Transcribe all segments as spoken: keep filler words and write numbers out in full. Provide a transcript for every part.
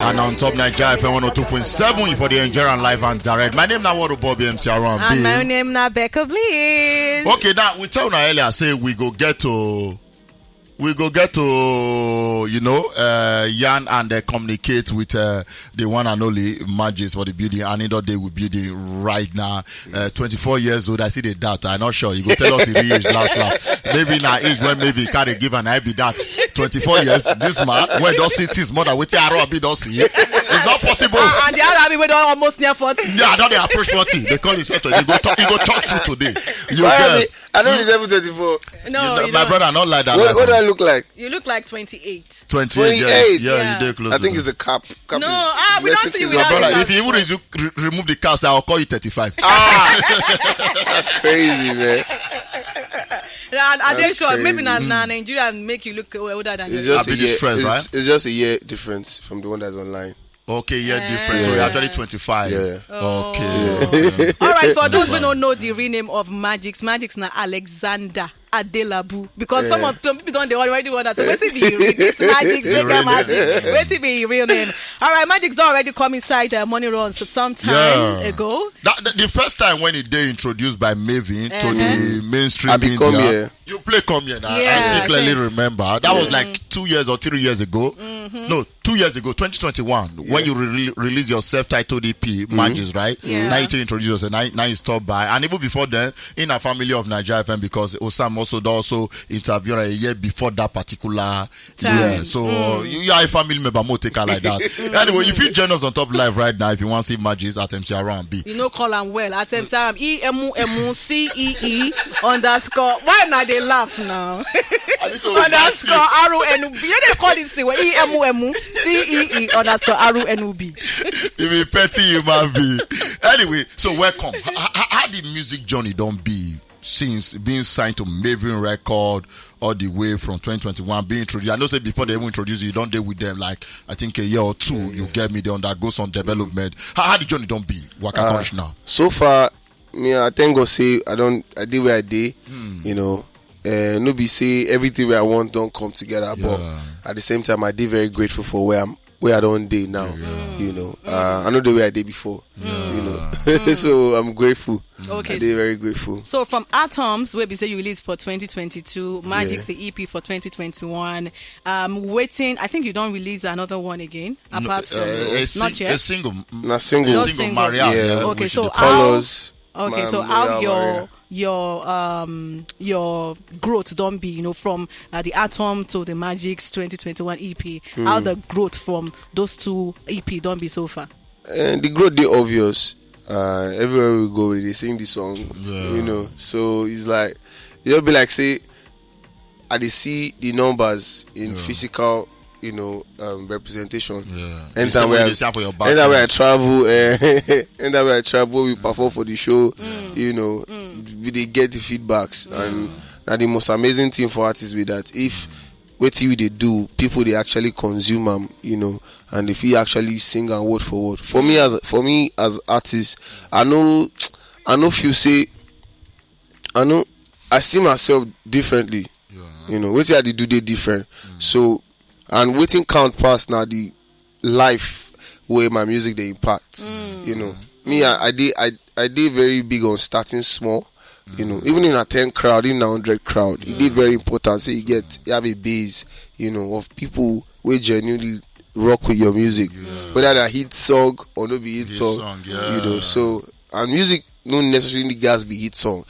And on top Naija F M one oh two point seven for the Nigerian live and direct. My name na Woro Bobby M C Aron. And my name na Becca Bliss. Okay, now we tell una earlier say we go get to we go get to you know uh, yarn and uh, communicate with uh, the one and only Magis for the building, and he don dey with building right now. Uh, twenty-four years old, I see the doubt. I'm not sure. You go tell us the real age last last. Maybe na age when maybe carry give and I be that. Twenty-four years, this man when don see things more than wetin Arabi don see. It's not possible. Ah, and the Arabi wey don almost near forty. Yeah, I don dey approach forty. They call himself twenty. He go talk, he go talk true today. You Why get. Are they, I don't deserve twenty-four. No, you know, you my don't. Brother, not like that. What, what do I look like? You look like twenty-eight. Twenty-eight. Yes. Yeah, yeah, you dey close. I think it's the cap. Cap no, is, ah, we don't see. We don't brother, if you even re- re- remove the cap, I'll call you thirty-five. Ah, that's crazy, man. Yeah, I, I dey sure. Maybe na, na Nigeria make you look older than. It's just a year, stress, it's, right? It's just a year difference from the one that's online. Okay, yeah, different. So you're actually twenty-five. Yeah. Okay. Oh. All right, for those who don't know the real name of Magix, Magix na Alexander Adelabu. Because some of some people don't they already wonder. So wait till be real. This Magix, make a Magix. Wait till be real name. All right, Magix already come inside uh, money runs sometime ago. That, the, the first time when it they introduced by Maven to the mainstream I media. Here. You play come here now. Yeah, I still clearly remember. That was like two years or three years ago. No, two years ago, twenty twenty-one, when you re- release your self-titled E P, Magis, right? Yeah. Now you take introduce yourself. Now, now you stop by, and even before then, in a family of Naija F M because Osam also don also interview a year before that particular time. Yeah, so you, you are a family member, more take her like that. Anyway, you fit join us on top live right now if you want to see Magis at M C R and B. You know, call am well. At M C R and B, E M U M U C E E underscore. Why na dey laugh now? Underscore R O N U B. You know they call this thing E M U M U C E E underscore R O N U B. You be petty human being. Anyway, so welcome. How, how, how the music journey don be since being signed to Maven Record all the way from twenty twenty-one being introduced? I know say before they even introduce you, you don dey with them like I think a year or two. You get me? They undergo some development. How, how the journey don be? Waka Kosh now. So far, me, I thank God say I don't, I did where I did. You know, uh, no be say everything where I want don't come together, but at the same time, I did very grateful for where I'm, where I don't did now. You know, uh, I know the way I did before. You know, so I'm grateful. Okay. I did very grateful. So from Atoms, where we say you released for twenty twenty-two, Magic's the E P for twenty twenty-one. Um, waiting. I think you don't release another one again. Apart from uh, a, sing- not yet. A single, not single, a single, single. Maria. Yeah, okay, so the colors. Okay, so how your your um your growth don't be you know from uh, the Atom to the Magic's twenty twenty-one E P, how the growth from those two E P don't be so far? And the growth they obvious. Uh, everywhere we go, they sing the song. Yeah. You know, so it's like it'll be like say I dey see the numbers in physical, you know, um, representation. Yeah. Anytime where I travel, uh, anytime where I travel, we perform for the show. You know, we dey get the feedbacks, and now the most amazing thing for artists be that if wetin we dey do, people they actually consume them, you know, and if you actually sing and word for word. For me as for me as artist, I know, I know if you say, I know, I see myself differently. You know, wetin I dey do dey different. So, and wetin count pass na the life where my music dey impact. You know, me I, I dey I I dey very big on starting small. You know, even in a ten crowd, in a hundred crowd, it dey very important. Say you get you have a base, you know, of people who genuinely rock with your music, whether na hit song or no be hit song. You know, so and music no necessarily gats be hit song.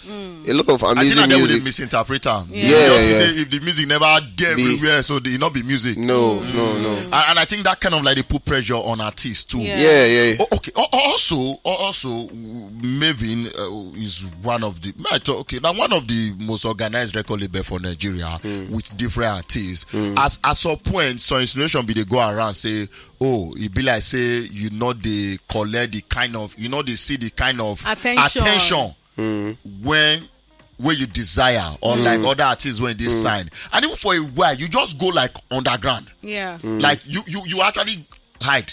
A lot of amazing music. Misinterpret am. Yeah. If the music never get everywhere, so e not be music. No, no, no. And, and I think that kind of like they put pressure on artists too. Yeah, yeah. Okay. Also, also, Maven uh, is one of the. Okay, now one of the most organized record label for Nigeria with different artists. As at some point, some insinuation be they go around say, oh, it be like say you know they collect the kind of you know they see the kind of attention when where you desire or like other artists when they sign, and even for a while you just go like underground. Yeah. Like you you you actually hide.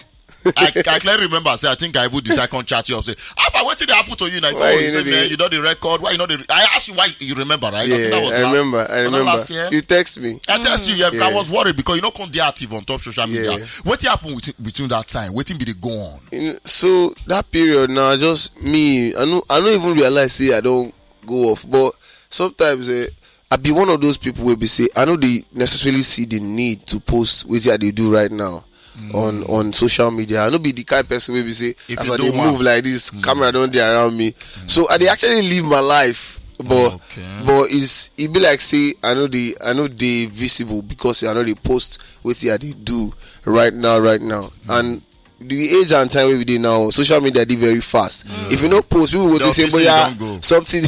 I, I clearly remember. Say, I think I even decide come chat you up. Say, "Alpha, wetin dey happen to you now?" Oh, you say, "Man, you don dey record. Why you no dey?" I ask you why you remember, right? I think that was I remember. I remember. Last year. You text me. I text you. Yeah, I was worried because you no come dey active on top social media. Yeah. Wetin happen with, between that time? Wetin be dey go on? So that period now, just me. I no, I no even realize say I don go off. But sometimes, eh, I be one of those people wey be say I no dey necessarily see the need to post wetin I dey do right now on on social media. I no be the kind person wey be say as I dey move like this, camera don dey around me. So I dey actually live my life, but but it's, e be like say I no dey, I no dey visible because I no dey post wetin I dey do right now, right now. And the age and time wey we dey now, social media dey very fast. If you no post, people go think say, "Boya, something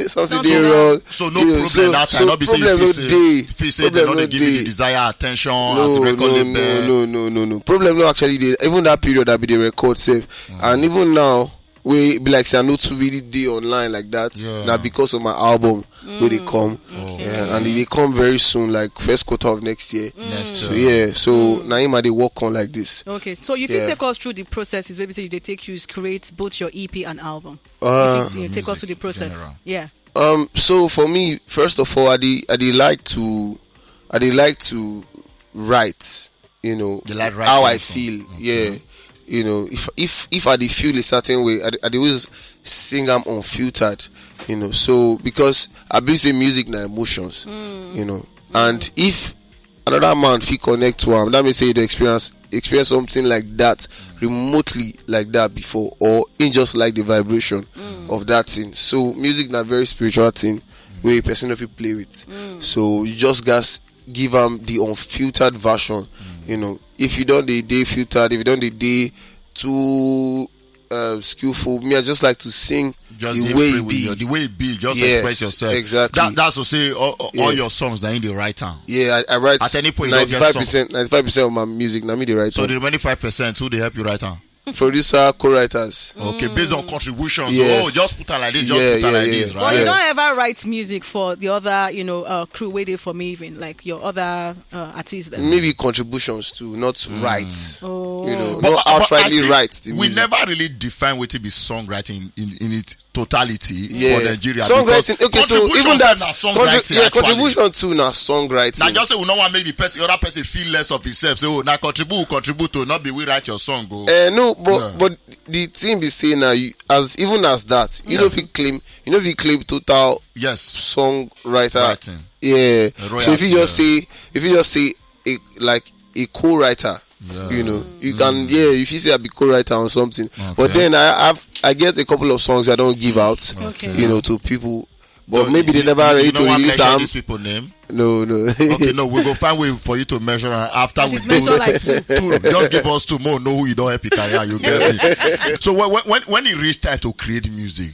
something dey wrong." So no problem that time. No be say you feel say, feel say they no dey give you the desired attention as a record label. No, no, no, no, no. Problem no actually dey. Even that period, I be dey record sef, and even now, wey be like say I no too really dey online like that. Na because of my album wey dey come. Yeah, and e dey come very soon, like first quarter of next year. So yeah, so na him I dey work on like this. Okay, so you fit take us through the processes wey be say you dey take use create both your E P and album. If you, you take us through the process. Yeah. Um, so for me, first of all, I dey, I dey like to, I dey like to write, you know, how I feel. Yeah. You know, if, if, if I dey feel a certain way, I dey, I dey always sing am unfiltered, you know. So, because I believe say music na emotions, you know. And if another man fit connect to am, that means say you dey experience, experience something like that remotely like that before, or he just like the vibration of that thing. So music na very spiritual thing wey person no fit play with. So you just gats give am the unfiltered version. You know, if you don dey, dey filtered, if you don dey, dey too uh, skillful, me, I just like to sing the way it be. The way it be, just express yourself. Exactly. That, that's to say, all, all your songs na him dey write am. Yeah, I, I write at any point. Ninety-five percent, ninety-five percent of my music na me dey write. So the remaining five percent, who dey help you write am? Producer, co-writers. Okay, based on contributions. Yes. Oh, just put am like this, just put am like this, right? But you don't ever write music for the other, you know, uh, crew wey dey for me, even like your other uh, artists then? Maybe contributions too, not write. You know, not outrightly write the music. We never really define wetin be songwriting in, in its totality for Nigeria. Songwriting, okay, so even that, yeah, contribution too na songwriting. Na just say we no wan make the person, other person feel less of himself. Say, "Oh, na contribute, contribute to, not be we write your song o." Eh, no, but but the thing be say now, as even as that, you no fit claim, you no fit claim total songwriter. Yeah. So if you just say, if you just say a, like a co-writer, you know, you can, yeah, if you say I be co-writer or something. But then I have, I get a couple of songs I don't give out, you know, to people. But maybe they never ready to release am. These people name? No, no. Okay, no, we go find way for you to measure am after we do it. Just give us two more, know who you don help your career, you get me? So when, when, when e reach time to create music,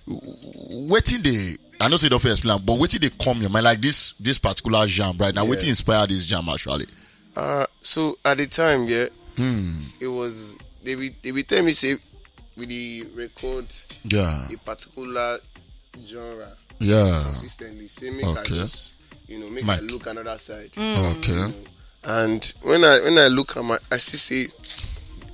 wetin dey, I know say you don fit explain am, but wetin dey come your mind, like this, this particular jam right now, wetin inspire this jam actually? Uh, so at the time, yeah, it was, they be, they be tell me say we dey record a particular genre consistently. Say make I just, you know, make I look another side. Okay. And when I, when I look at my, I see say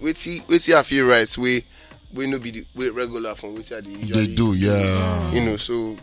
wetin, wetin I fit write wey, wey no be the way regular from wetin I dey usually do. Yeah. You know, so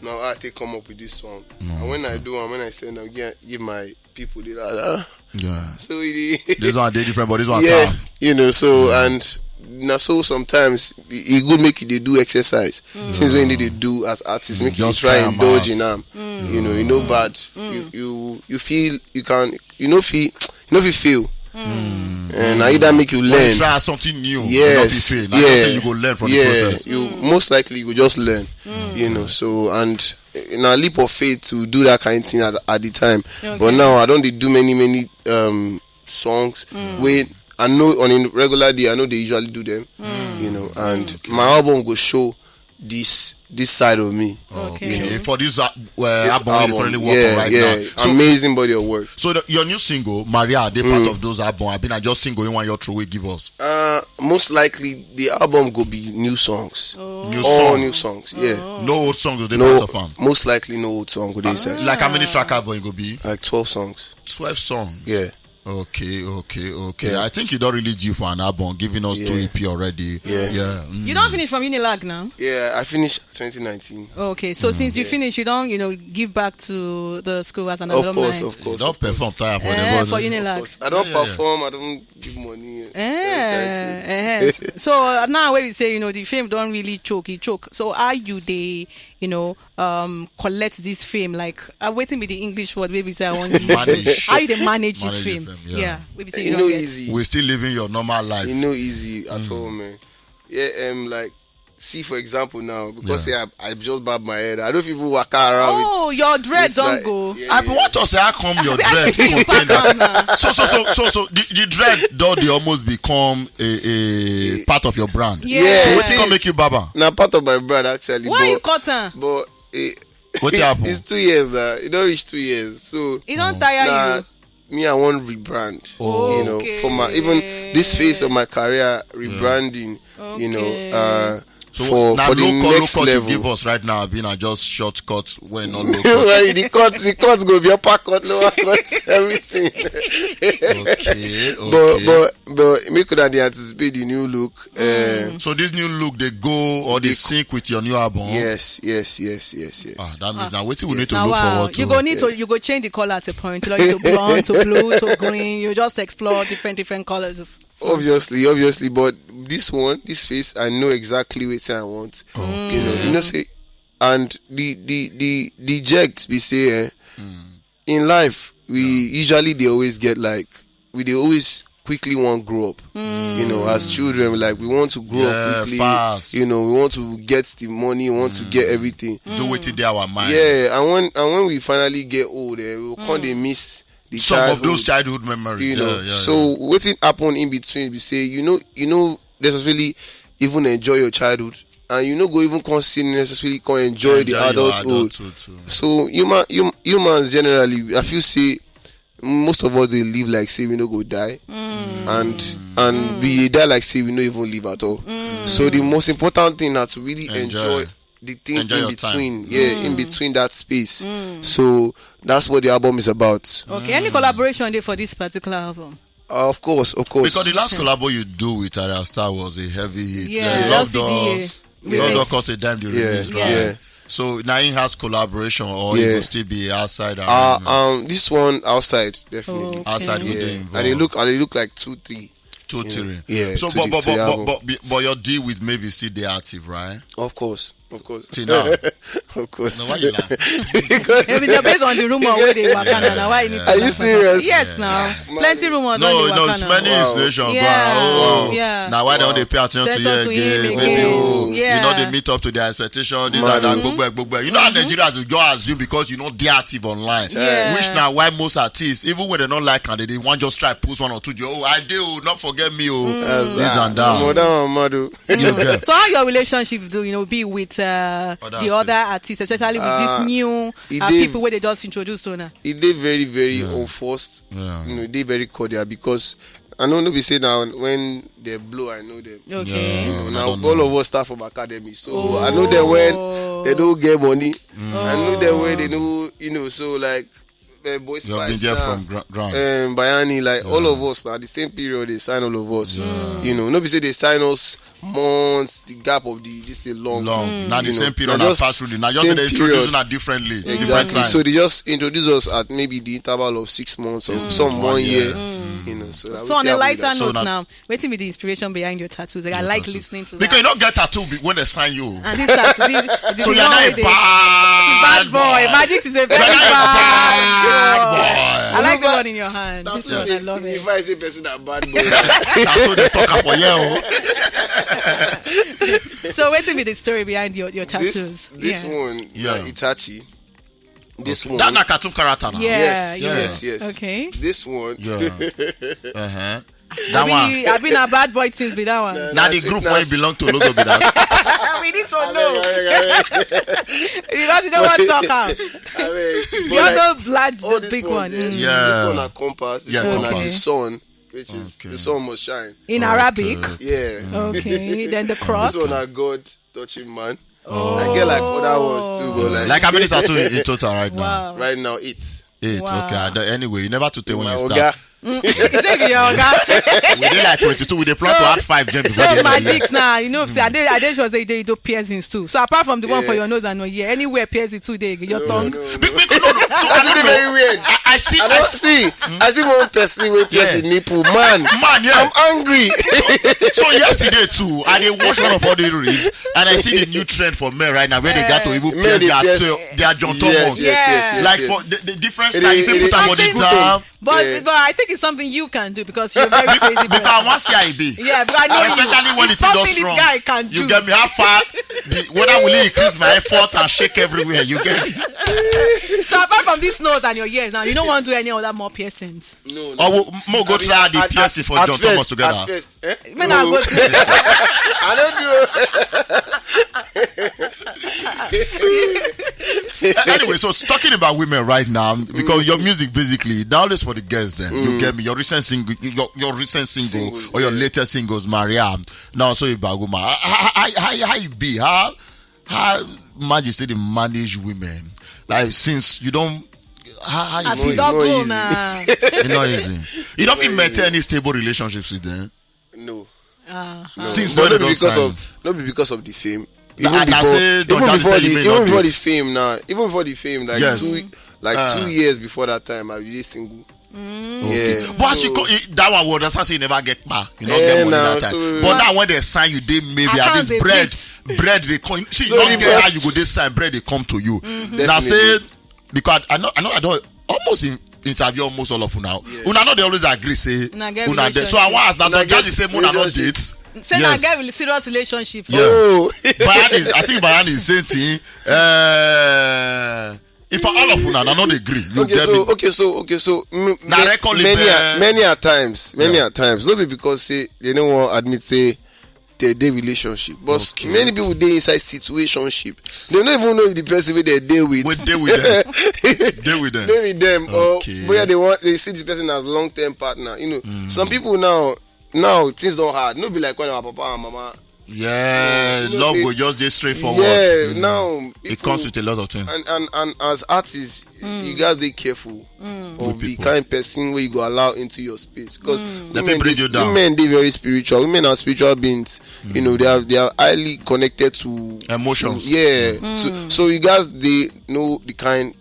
now I take come up with this song. And when I do am, when I send am, give, give my people, they like, "Ah." Yeah. So it, this one dey different, but this one tough. You know, so and na so sometimes e, e good make you dey do exercise. Things wey you dey do as artists, make you just try indulge in am. You know, you know, but you, you, you feel you can, you no fit, you no fit fail. And na either make you learn. Try something new. Yes. You no fit fail. Na just say you go learn from the process. You most likely you go just learn. You know, so and na leap of faith to do that kind of thing at, at the time. But now I don dey do many, many um songs wey I know on a regular day, I know they usually do them. You know, and my album go show this, this side of me. Okay. For this uh, uh, album wey you currently work on right now. So amazing body of work. So the, your new single Maria dey part of those album? I been, I just single you one your throw wey give us. Uh, most likely the album go be new songs. New song. All new songs. Yeah. No old songs go dey part of am? Most likely no old song go dey inside. Like how many track album e go be? Like twelve songs. Twelve songs. Yeah. Okay, okay, okay. Yeah. I think you don't really due for an album, giving us two Yeah. E P already. Yeah. Yeah. Mm. You don't finish from Unilag now? Yeah, I finished twenty nineteen. Okay, so since you finish, you don't, you know, give back to the school as an Of alumni? Course, of course. Don't perform tire for Eh, the for boss. Unilag. Of course. I don't Yeah, yeah. Perform, I don't give money. Eh, eh. So uh, now when we say, you know, the fame don't really choke, he choke. So are you the, you know, um, collect this fame? Like, uh, waiting with the English word, maybe say I want you. Manage. How you dey manage this Manage fame? the fame, yeah. Yeah, maybe say It you no don't get. Easy. We're still living your normal life. It no easy at all, man. Yeah, um, like see for example now because Yeah. say I, I just barb my head. I don't even walk around. Oh, your dreads With don't like- go. Yeah, I be want to say how come your Abi, dread I think contain it's that. So so so so so the, the dread don dey almost become a, a part of your brand. Yeah. So it what come is. Make you barber? Na part of my brand actually. Why but, you cut am? But it, What happen? It's two years now. It don't reach two years. So You don't tire nah, you. Me, I want rebrand. You know, for my even this phase of my career, rebranding. You know, Okay. uh, So for now for the low cut, next low cut level. You give us right now, being a just shortcut when not low cut. Well, the cut, the cut go be upper cut, lower cut, everything. Okay, okay. But but but make sure that they anticipate the new look. Uh, So this new look they go or they sync with your new album. Yes, yes, yes, yes, yes. Ah, that means now waiting we need to Now, look wow. Forward to. You go need to you go change the color at a point. You go need to blonde, to blue, to green. You just explore different different colors. So- Obviously, obviously, but this one, this face, I know exactly what I want. You know, you know, say, and the the the the jerks be say, eh, in life we usually they always get like we they always quickly want grow up. You know, as children, like we want to grow Yeah, up quickly. Fast. You know, we want to get the money, we want to get everything. Do what they our mind. Yeah, and when and when we finally get old, eh, we can't they miss the Some childhood. Of those childhood memories. You know, Yeah, yeah, so wetin happen in between be say you know you know necessarily even enjoy your childhood and you no go even come see necessarily come enjoy, Enjoy the your adulthood. Adulthood too. So human hum, humans generally, I feel say most of us they live like say we no go die, and and we dey die like say we no even live at all. So the most important thing na to really Enjoy. Enjoy the thing Enjoy in your time. Between, yeah, in between that space. So that's what the album is about. Okay, any collaboration there for this particular album? Uh, of course, of course. Because the last collabo you do with Ara Star was a heavy hit. Yeah, Uh, Love L C D A. Dog, Love Dog caused a dime the Yeah, release, right? Yeah. So now he has collaboration or he Yeah. will still be outside. Uh, And um, this one outside definitely. Okay. Outside with Yeah. them. And they look, and they look like two, three. Two, three. Yeah, So, to but, the- but, to the but, album. but, but, but your deal with Mavis still dey active, right? Of course, of course. Till now. Of course. No, why you laugh? Maybe they're based on the rumor where they were kind of why you need to Are you laugh. Serious? Yes, now plenty rumors. No, on the no, Wakanda. it's many Wow. insinuation. Yeah, Oh, yeah. Now why don't they pay attention to Attention your to game? him Maybe again. oh, Yeah. you know they meet up to their expectation. This Man. And that. Gbogbo, gbogbo. You know how Nigerians will just assume because you know they active online. Yeah. Which now why most artists, even when they don't like and they want just try post one or two. Oh, I do, not forget me. Oh, That's this that. And that. Omo, that one mad o. You get. So how your relationship do you know be with uh, Other the artists. Other artists, especially with Uh, these new it uh, dey- people where they just introduce so now? It dey very, very unforced. Yeah. You know, they very cordial because I know no be say now when they blow, I know them. Okay. Yeah. Now I don't all know. Of us start from academy, so I know them when they don't get money. I know them when they know, you know. So like, uh, boys, You have been Spice there now, from gra- ground. Um, Bayani, like all of us now, the same period they sign all of us. You know, no be say they sign us months, the gap of the this is long. Long. Now the You same know, period na I just pass through. The, now just same they introduce period. Una differently. Different Exactly. Time. So they just introduce us at maybe the interval of six months or some one, One year. year. You know, so, So on a lighter So note now- now, waiting with the inspiration behind your tattoos. Like, I like listening to Because you that. don't get tattoo be- when they sign you. And this tattoo, the, the So you're one not a with the- bad bad boy. boy. Magic is a You're very not a bad. bad I boy. like the one in your hand. This one, I love it. If I say person that bad boy, That's what they talk about here. Oh. So waiting with the story behind your, your tattoos. This this Yeah. One, Yeah. yeah, Itachi. This one. That na cartoon character now. Yeah, Yes, yeah. yes, yes. Okay. This one. Yeah. Uh-huh. That one. I've been a bad boy since be that one. Now the group where you belong to logo be that. We need to know Abeg, abeg, abeg. Because you don't want to talk out. Abeg. You But, like, know, blood all the these big ones, one. eh, Mm. Yeah. This one na compass. This Yeah, one na compass. The sun, which is Okay. The sun must shine. In Arabic. Yeah. Okay. Then the cross. This one na God touching man. I get like other ones too, but like, Like how many tattoo in total right now? Wow. Right now, eight. Eight. Wow. Okay. I don't, anyway, you never to tell when My you oga. Start. He say be your oga. We dey like twenty-two. We dey plan to add five join before the So end of the year. magic now, you know, say I dey, I dey sure say you dey, you do piercings too. So apart from the one for Yeah. Your nose and your ear, anywhere piercing too dey, your tongue. Be- be- no, no. So I It's don't very know. weird. I, I see. I I don't see. see. I see one person with piercing Yeah. nipple, man. Man, yeah. I'm angry. So yesterday too, I dey watch one of all the reels, and I see the new trend for men right now where they got to even Men pierce dey their pierce. toe, their John Yes, Thomas. yes, yes, Yeah. yes, Like yes. for the, the different It style, is- you fit it put is- am for the Something down. But, Yeah. but I think it's something you can do because you're very crazy. Because I Person. want C I B. Yeah, but I know Especially you. When It's the thing something don this strong. Guy can You do. Get me? How far? The, whether will it increase my effort and shake everywhere? You get me? So apart from this nose and your ears now, you don't want to do any other more piercings. No, Or we'll, more go I mean, try the at- piercing at- for at John first, Thomas together. At first, eh? Men are No. good. I don't do. Anyway, so talking about women right now, because your music basically that is for the girls. Then you get me. Your recent single, your, your recent single, Single, or your yeah. latest singles, Maria. Now, so Ibaguma, how how how, how you be? How how man you still dey manage women? Like since you don't, how, how you As do you it? talk no to easy. now. It's not easy. You don't even maintain any stable relationships with them. No. Ah. Since But when not they be don't because sign. of not be because of the fame. Nah, Even I before, say, don't even just before tell the you may even not before date. The fame now, even before the fame, like Yes. two like Ah. Two years before that time, I was really single. Yeah. But as you So- co- eh, that one was that's how say you never get back. You know, Eh, get money nah, that time. So, But now when they sign you, they maybe at Account least dey bread, beat. Bread they come. See, So you don't the get bread- how you go this sign bread they come to you. Now say because I know I know I don't almost in, interview almost all of you now. Yeah. Una know they always agree say Una get una dey. So I relationship. want ask now Una don't just get say una not relationship. date. Say Yes. na get serious relationship. Yeah. Oh. Bayani, I think Bayani is same thing. Uh, if all of una, I don't agree. You Okay, get so me? Okay, so okay, so m- Na ma- record many label. a, many a times, many Yeah. a times, not be because say they don't want admit say they dey relationship, but Okay. Many people dey inside situationship. They don't even know if the person wey they dey with. We dey with them. Dey with them. Dey with them, or Okay. Where they want they see this person as long term partner. You know, some people now now things don't hard. No be like when our papa and mama. Yeah, You know love say- go just dey straightforward. Yeah, Mm. Now It comes with a lot of things. And and and as artists, you guys dey careful of With the people. Kind person where you go allow into your space because They fit bring you down. Women dey very spiritual. Women are spiritual beings. You know, they are they are highly connected to Emotions. To, yeah. So, so you guys they know the kind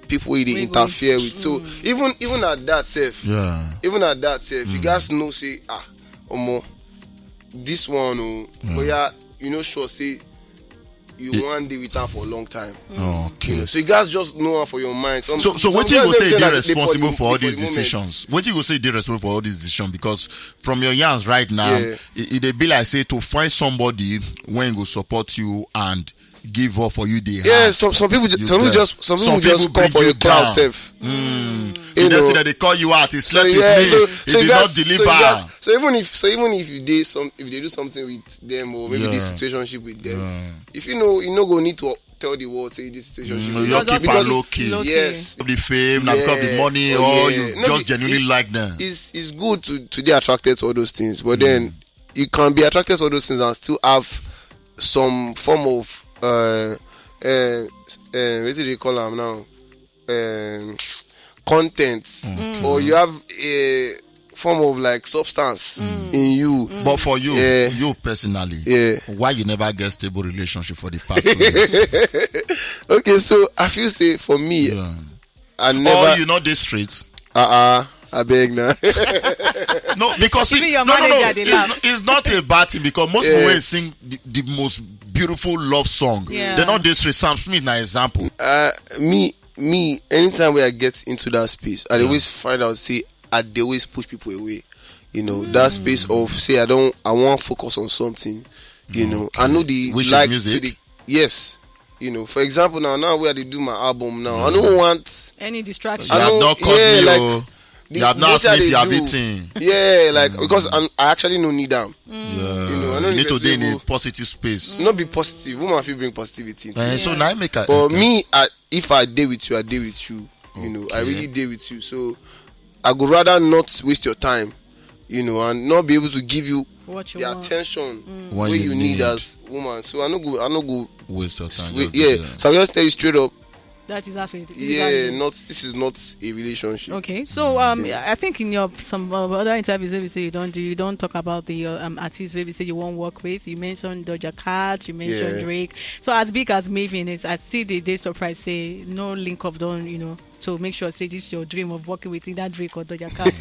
people wey they Wey go- interfere with. So even even at that self, Yeah. even at that self, you guys know say ah, omo, this one oh, but yeah, you know sure say you one day with her for a long time. Okay. So you guys just know her for your mind. Some- So, so some what you go girls say dem dey na the- responsible the- for all the these moment. Decisions? What you go say dey responsible for all these decisions? Because from your yarns right now, Yeah. it, it dey be like say to find somebody when go support you and give up for you. They Yeah, have. some some people You some people get- just some people some just people come bring for you your crowd down. self. You You just see know. that they call you out. He So slept yeah, with so, me. so He did you not guys, so you deliver. guys, so even if so even if you do some if they do something with them or maybe this Yeah. Situationship with them, Yeah. if you know you no go need to tell the world say this situationship. Mm, you Is just not keep because am low it's- key. Low key. Yes. The fame, now Yeah. because the money, Oh, or yeah. You No, just be- genuinely it- like them. It's it's good to to be attracted to all those things, but then you can be attracted to all those things and still have some form of uh uh, uh what do they call them now? Um, content, or you have a form of like substance in you. But for you, Yeah. you personally, Yeah. Why you never get stable relationship for the past two years? Okay, so I feel say for me, Yeah. I never. Or you not this streets? Uh uh I beg now. No, because Even it- your no, no, no, manager dey it's, laugh. Not, it's not a bad thing because most people Yeah. wey sing the, the most beautiful love song. Yeah. They're not this street. Sam Smith na example. Uh, me me anytime where I get into that space, I always find out say I dey always push people away. You know that space of say I don't I want focus on something. You know I know the Which is like music? To the, yes. You know, for example, now now where they do my album now, I don't want Any distraction? You I have don't- not called yeah, me. Like, Oh. the, You have not asked wetin me I if dey you are do. beating. Yeah, like because I'm, I actually no need them. Yeah. You know, I know You need to invest be in a people- Positive space. Not be positive. Woman feel bring positivity. Into Eh, it. So now I make a. But me, I, if I dey with you, I dey with you. You know, I Okay. Really dey with you. So I would rather not waste your time. You know, and not be able to give you What you the want. Attention What where you you need need. As woman. So I no go, I no go. Waste your time. Wait, Just yeah. do that. So I just tell you straight up. That is how it is. Yeah, not, this is not a relationship. Okay, so um, I think in your some uh, other interviews, maybe say you don't do, you don't talk about the uh, um artists. Maybe say you won't work with. You mentioned Doja Cat, you mentioned Drake. So as big as Mavin is, I still dey dey surprised say no link up don, you know, to make sure say this your dream of working with either Drake or Doja Cat.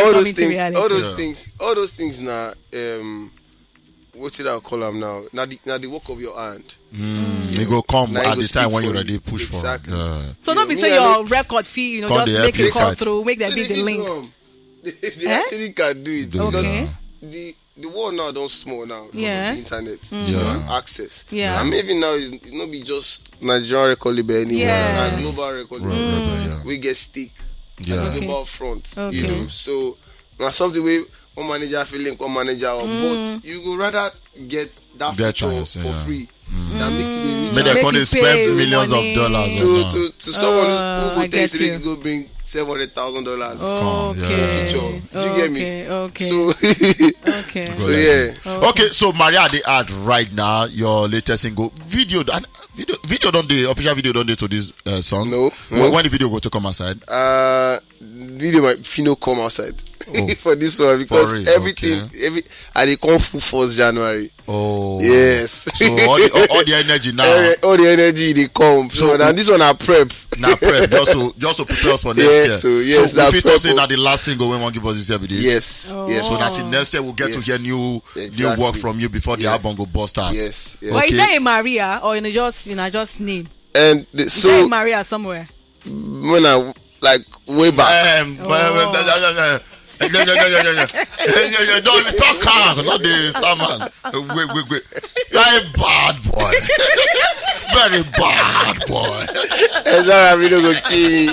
All those things, all those things, all those things now. Um, wetin I call am now? Na the, na the work of your hand. Mm, e go come at the time when you ready push for. Exactly. So no be say your record fee, you know, just make it come through, make that be the link. They actually can do it because the the world now don small now because of the internet and access. Yeah. And maybe now is no be just Nigerian record label anymore, na global record label. We get stick, global front, you know. So na something wey one manager fit link one manager up, but you go rather get that feature for free than make you dey reach out. Make dem come dey spend millions of dollars to to to someone who go tell you say make you go bring seven hundred thousand dollars for the feature. Do you get me? Okay. So so yeah. Okay, so Maria dey add right now your latest single video and video video don dey, official video don dey to this uh, song. No. When the video go to come outside? Uh, video might fino come outside for this one because everything every I dey come full force January. Oh yes. So all the all, all the energy now. All the energy dey come. So, so now this one I prep. Now prep just to just to prepare us for next year. So yes, so we fit say na the last single wey wan give us this year be this. Yes. Yes. So that in next year we'll get to hear new new work from you before the album go bust out. Yes. But is there a Maria or you know just you know just name? And the, so Maria somewhere. When I like way back. Um, don't talk calm, not the star man. Wait, wait, wait. You're a bad boy. Very bad boy. Ezara, we don't go kill me.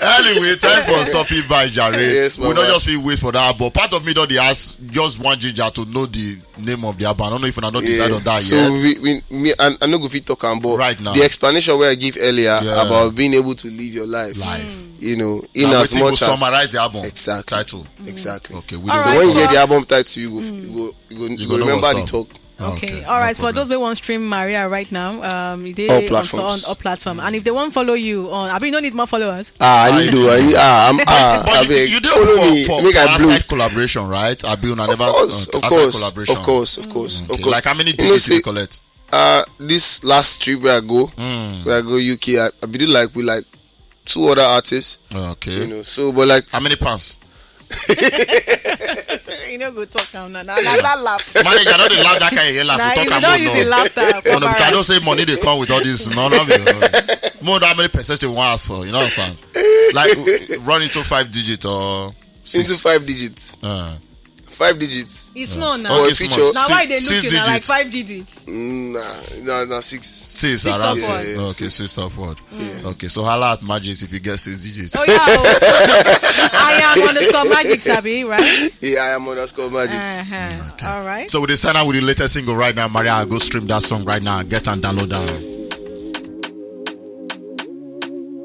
Anyway, thanks for stopping by, Jare. Yes, we don't just feel wait for that, but part of me don't dey ask just one ginger to know the name of the album. I don't know if una don decide on that so yet. So we, we, me, I, I no go fit talk am, but right now the explanation wey I give earlier about being able to live your life, life, you know, in as much as summarize the album exactly title. Exactly. Okay. So when you hear the album title, you go, you go, you go, you go remember the talk. Okay. All right. For those wey wan stream Maria right now, um, e dey on all platform. And if they wan follow you on, abi you no need more followers? Ah, I need to. I need, ah, I'm, ah, but you, abeg, you dey follow me, for, make I blow. Outside collaboration, right? Abi una never? Of course, of course, collaboration. Of course, of course, of course. Like how many digits you collect? Uh, this last trip where I go, where I go U K, I, I believe like we like two other artists. Okay. You know, so but like how many pounds? You no go talk am now. Na na that laugh. Manager, no dey laugh that kind of laugh. Nah, we talk you am don't more use the now. Laughter. No, no, because I don't say money dey come with all this. No, no, no. More than how many percent you want ask for? You know what I'm saying? Like run into five digits or six. Into five digits. Uh, five digits. It's small now. For okay, a feature. Now why they look you now like five digits? Mm, nah, nah, nah, six. Six, six around six. Yeah, yeah, okay, six upward. Yeah. Okay, so holla at Magic if you get six digits. Oh yeah. I am underscore Magic, Sabi, right? Yeah, I am underscore Magic. Uh-huh. Okay. All right. So with the sign out with the latest single right now, Maria, go stream that song right now. Get and download that.